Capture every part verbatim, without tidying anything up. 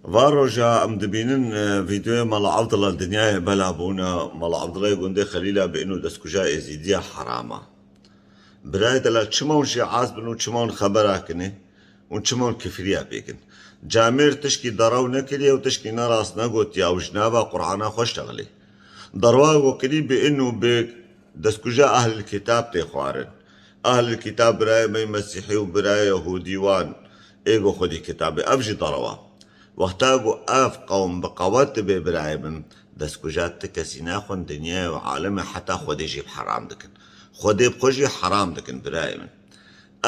Va roja em dibînin, e, vîdeoya Mala Abdullah dinyayê bela bûna. Mala Abdullahê gundê Xelîla bi ino destkuja êzîdiya herama. Birayê dela çima hûn şiaz bin û çima hûn xebera kinê û çima hûn kifiriya pêkin? Camêr tişkî derew nekiriye û tişkî nerast negotiya û ji nava Qur'ana xwe ştexilê. Derwa ku kirî bi ino bi destkuja ehlil kitab tê xwarin. Ehlil kitab birayê me mesîhî û birayê yehûdî wan ê go xwedî kitabê. Ev jî derewa. Wexta ku ev qewm bi qewet dibe birayê min, destkuja ti kesî naxwin dinyayê û alemê heta Xwedê jî bi heram dikin. Xwedê bi xwe jî heram dikin birayê min.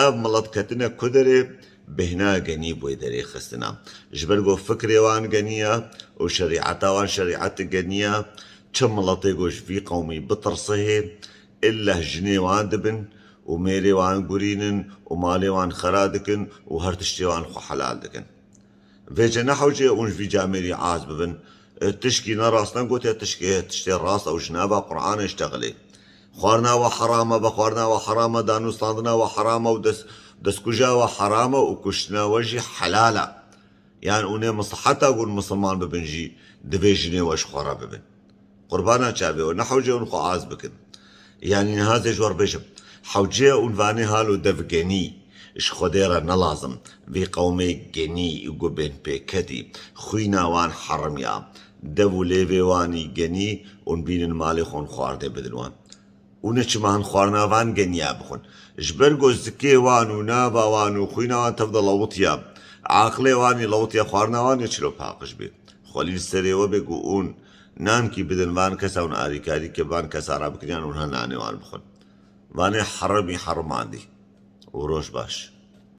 Ev milet ketine ku derê bêhna genî bi wê derê xistina. Ji ber ku fikrê wan genî ya û şerîeta wan şerîet genî ya, çi miletê ku ji vî qewmî bitirse hê, illeh jinê wan dibin û mêrê wan gurînin û malê wan xera dikin û her tiştê wan xwe helal dikin. Vêce ne hewce ye hûn ji vî camêrî az bibin. E, tişkî ne rast negotiye, tişkê, tiştê rast ew ji nava Qur'anê ştexilê. Xwarina we heram e, veqwarina we heram e, danûstandina we heram e û dest, destkuja we heram e û kuştina we jî helal e. Yan hûn ê misiheta ku hûn misilman bibin jî divê jinê we ji xwe re bibin. Qurbana çavê we, ne hewce hûn xwe az bikin. Yanî niha ez ê ji we re bêjim, hewce ye hûn vanê halo dev genî, ji Xwedê re ne lazim, vî qewmê genî û ku bên pêketî, xwîna wan herim ya, dev û lêvê wan î genî, hûn bînin malê xwe hûn xwardê bidin wan. Hûn ê çima hin xwarina van geniya bixwin? Ji ber ku zikê wan û nava wan û xwîna wan tev de lewitiya, aqilê wan î lewitiya, xwarina wan ê çilo paqij bê. Xwelî li serê we bê ku hûn nankî bidin van kesa, hûn arîkarî ke van kesa re bikin yan hûn ha nanê wan bixwin. Vanê herimî herimandî û roj baş.